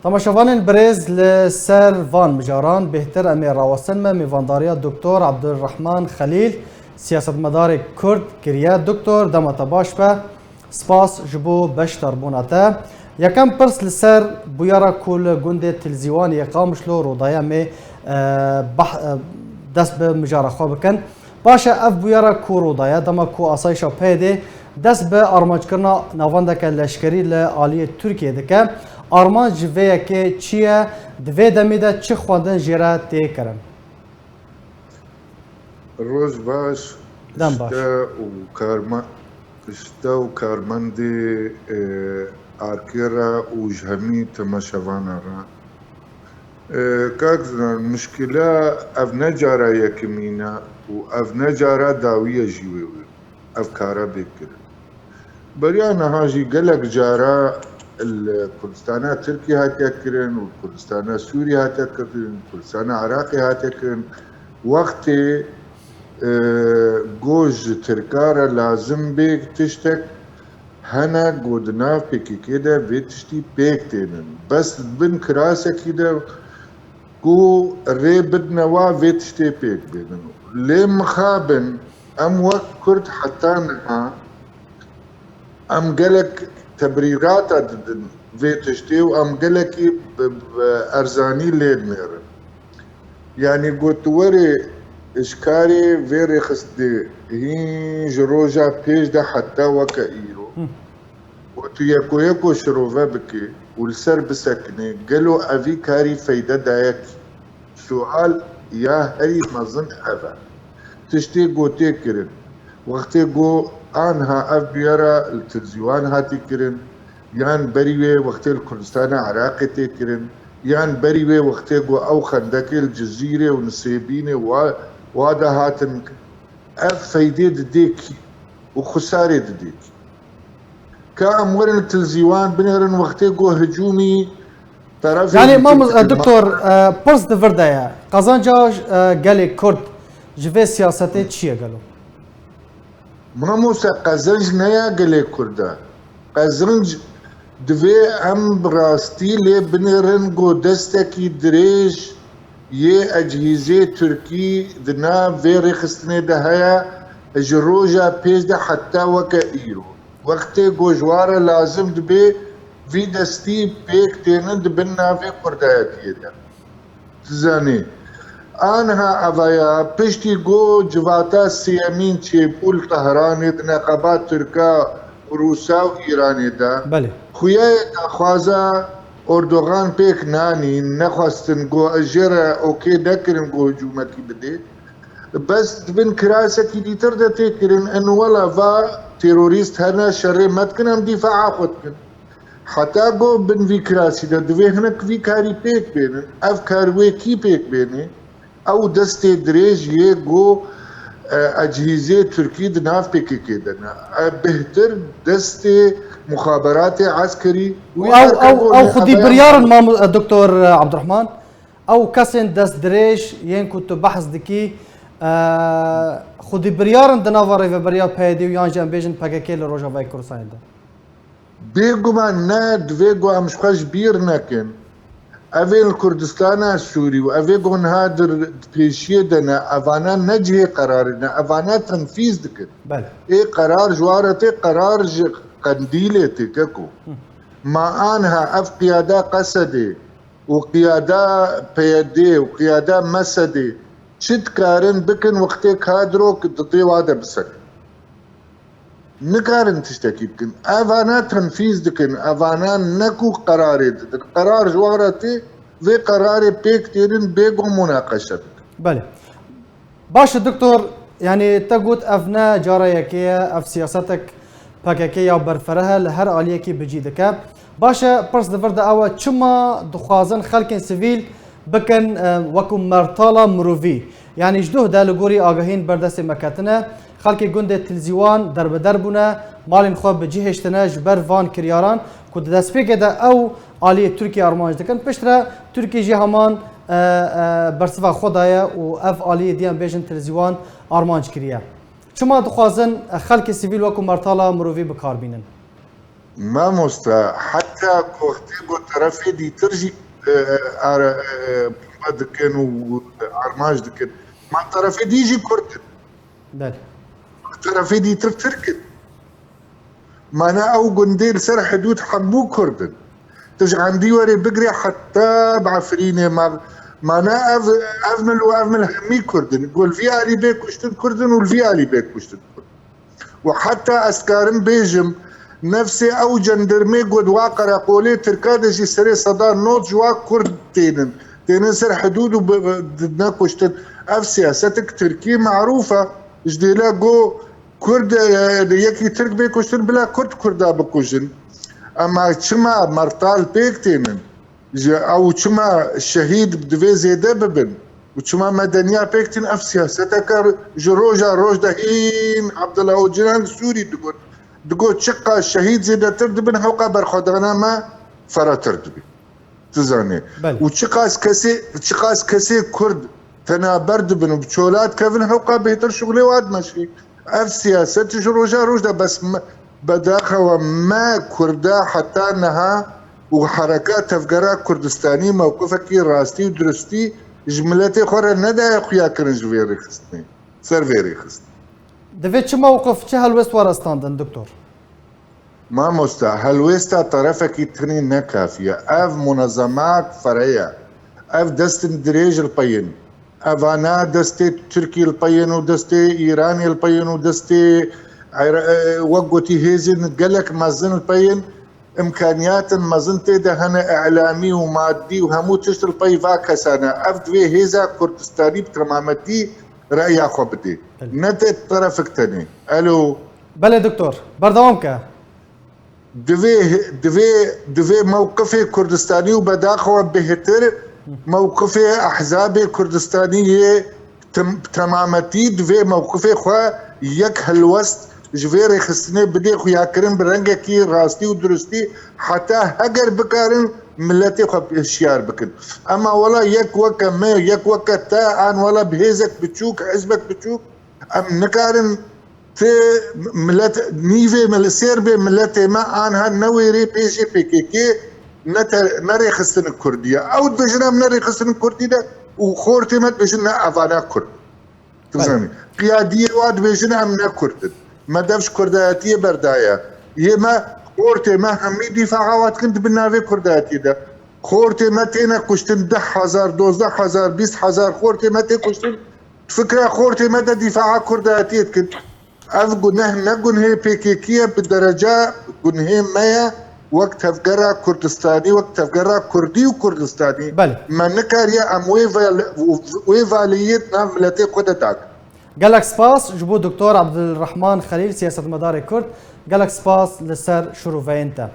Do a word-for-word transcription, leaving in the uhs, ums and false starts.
Temaşevanên birêz, li ser van mijaran bêhtir em ê rawestin me mêvandariya Doktor Abdulrahman Xelîl, siyasetmedarê Kurd kiriye. Doktor, dema te baş be. Spas ji bo beşdarbûna te. Yekem pirs li ser bûyera ku li gundê Tilzîwanê yê Qamişlo rûdaye em ê, e, bah-, e, dest bi mijara xwe bikin. Baş e, ev bûyera ku rûdaye, dema ku asayişa PYDê dest bi armanckirina navendeke leşkerî li aliyê Tirkiyê dike, armanc ji vê yekê çi ye? Di vê demê de çi xwendin jê re tê kirin? Roj baş, Dem baş. Pişte û karma-, pişte û karmendê, e, arkê re û ji hemî temaşevana re. E, kak Zinan, mişkila ev ne cara yekemîn e û ev ne cara dawî ye jî wê wê ev kara bê kirin. Beriya niha jî gelek cara li Kurdistana Tirkiyê hatiye kirin û Kurdistana Sûriyê hatiye kirin, Kurdistana Iraqê hatiye kirin. Wextê, e, go ji Tirka re lazim bê tiştek hene ku di nav P K K de vê tiştî pêk tênin. Bes di bin kirasekî de ku rê bidine wa vê tiştê pêk bênin. Lê mixabin em wek Kurd heta niha em gelek tebrîrata didin vê tiştê û em gelekî bi, bi erzanî lê dinêrin. Yanî got tu werê ji karê vê rêxistinê hîn ji roja pêş de heta weke îro. Hı. Got tu yeko yeko şirove bikê û li ser bisekinê, gelo evî karî feyde daye kî? Sual ya herî mezin ev e. Tiştê ku tê kirin, wextê ku anha ev bûyera li Tilzîwan hatî kirin, yan berî wê wextê li Kurdistana Iraqê tê kirin, yan berî wê wextê ku ew xendekê li Cizîrê û Nisêbînê wa, wa de hatin, ev feydê didê kî û xusarê didê kî? Ka em werin li Tilzîwan binêrin wextê ku hicûmî terefê Yanî, Mamoz-, e, Doktor, e, pirs di vir de ye. Qazanca, e, gelê Kurd ji vê siyasetê çi ye gelo? Mamoste, qezenc ne ya gelê Kurd e. Qezenc divê em bi rastî lê binêrin ku destekî dirêj yê ecihîzê Tirkî di nav vê rêxistinê de heye ji roja pêş de heta weke îro. Wextê ku ji wan re lazim dibe vî destî pêk tênin di bin navê Kurdayetiyê de. Dizanî, aniha evaya piştî ku civata sêyemîn çêbû li Tehranê di neqeba Tirka û Rûsa û Îranê de, Belê. Xuya ye daxwaza Erdogan pêk nanîn, nexwestin ku jê re okê nekirin ku hicûmekî bidê. Bes di bin kirasekî dîtir de tê kirin, in wela va terorîst hene, şerê me dikin, em dîfaa xwe dikin. Heta ku bin vî kirasî de divê hinek vî karî pêk bênin. Ev kar wê kî pêk bênê? Ew destê dirêj yê ku, e, ecihîzê Tirkî di nav P K K de ne. E, bêhtir destê muxaberatê eskerî Û wî ew, ew, ew xwedî biryar in, Mam-, e, Doktor, e, Abdurrahman. Ew kesên destdirêj yên ku tu behs dikî, e, xwedî biryar in di nava rêveberiya P Y D û yan jî em bêjin P K K li Rojavayê Kurdistanê de. Bêguman ne, divê ku em ji xwe ji bîr nekin. Evê li Kurdistana Sûrî û evê ku niha di, di pêşiyê de ne, evana ne cihê qerarê ne, evana tenfîz dikin. Belê. Ê qerar ji wan re tê, qerar ji qendîlê tê, keko. Hı. Ma aniha ev qiyada Qesedê û qiyada P Y D û qiyada Mesedê çi dikarin bikin wextê kadrok di dê wa de bisekin? Nikarin tiştekî bikin. Evana tenfîz dikin. Evana ne ku qerarê didin. Qerar ji wan re tê, vê qerarê pêk tênin bê ku munaqeşe bikin. Belê. Baş e, Doktor, yanî te got ev ne cara yekê ye, ev siyasetek P K K ya berfereh e, li her aliyekî bi cî dike. Baş e, pirs di vir de ew e, çima dixwazin xelkên sivîl bikin, e, wekû mertala mirovî? Yanî ji doh de li gorî agahiyên ber destê me ketine, xelkê gundê Tilzîwan derbeder bûne, malên xwe bi cî hêştine ji ber van kiryaran ku di destpêkê de ew aliyê Tirkiyê armanc dikin. Piştre Tirkiye jî heman, e, e, bersiva xwe daye û ev aliyê dî em bêjin Tilzîwan armanc kiriye. Çima dixwazin, e, xelkê sivîl wekû mertala mirovî bi kar bînin? Mamosta, heta ku wextê ku terefê dîtir jî, e, ara, e, bombe dikin û armanc dikin. Ma terefê dî jî Kurd in. Belê. Terefê dîtir Tirk in. Mana ew gundê li ser hidûd hemû Kurd in. Tu ji Endî werê bigire heta bi Efrînê ma, mana ev, ev mil û ev mil hemî Kurd in. Ku li vî alî bê kuştin Kurd in û li vî alî bê kuştin Kurd in. Û heta ez karim bêjim, nefsê ew cendirmê ku di wa qereqolê Tirka de jî serê seda nod ji wa Kurd tênin. Tênin ser hidûd û bi, bi, di nekuştin. Ev siyasetik Tirkî marûf e. Ji dêle ku Kurd, e, yekî Tirk bê kuştin, bila Kurd Kurda bikujin. Ema çima mertal pêk tênin? Ji ew çima şehîd divê zêde bibin? Û çima medeniya pêk tîn? Ev siyaseteke ji roja roj de hîn Abdullah Ocalan li Sûrî digot. Digot çiqas şehîd zêdetir dibin, hewqa berxwedana me ferehtir dibî. Tu zanî. Belê. Û çiqas kesê, çiqas kesê Kurd tenaber dibin û bi çola dikevin, hewqa bêhtir şixulê wa dimeşî. Ev siyaset ji roja roj de bes me, bedaxewa me Kurda heta niha û hereka Tevgera Kurdistanî mewqifekî rastî û durustî ji miletê xwe re nedaye xuya kirin ji vê rêxistinê, ser vê rêxistinê. Divê çi mewqif, çi helwest were standin, doktor? Mamosta, helwêsta terefekî tinî ne kafî ye. Ev munezemat fere ye. Ev destin dirêj li pey in. Evana destê Tirkî li pey in û destê Îranê li pey in û destê Ira-, e, wek gotî hêzên gelek mezin li pey in. Îmkaniyatin mezin tê de hene, îlamî û madî û hemû tişt li pey va kesane. Ev divê hêza Kurdistanî bi temametî reya xwe bidê. Belê. Ne tê terefik tenê. Elo. Belê doktor, berdewam ke. Divê, divê, divê mewqifê Kurdistanî û bedaxewa bêhtir mewqifê ehzabê Kurdistanî yê tem-, temametî divê mewqifê xwe yek helwest ji vê rêxistinê bidê xuyakirin bi rengekî rastî û durustî, heta heger bikarin miletê xwe hişyar bikin. Ema wela yek weke me, yek weke te, an wela bi hêzek biçûk, hizbek biçûk, em nikarin ti milet, nîvê mil-, sêrbê miletê me anha ne wêrê pêşê P K K ne te-, ne rêxistinik Kurdî ye. Ew dibêjin em ne rêxistinik Kurdî ne û xortê me dibêjin ne evana Kurd. Tu Belê. zanî. Qiyadiyê wa dibêjin em ne Kurd in. Me dev ji Kurdayetiyê berdaye. Yê me, xortê me hemî dîfaa wa dikin di bin navê Kurdayetiyê de. Xortê me têne kuştin deh hezar, dozdeh hezar, bîst hezar xortê me tê kuştin. Fikra xortê me de dîfaa Kurdayetiyê dikin. Ev guneh ne gunhê P K K ye, bi dereca gunhê me ye, wek tevgera Kurdistanî, wek tevgera Kurdî û Kurdistanî. Belê. Me nikariye em wê val-, wê valiyê di nav miletê xwe de dakin. Gelek spas ji bo Doktor Abdulrahman Xelîl, siyasetmedarê Kurd. Gelek spas li ser şirûveyên te.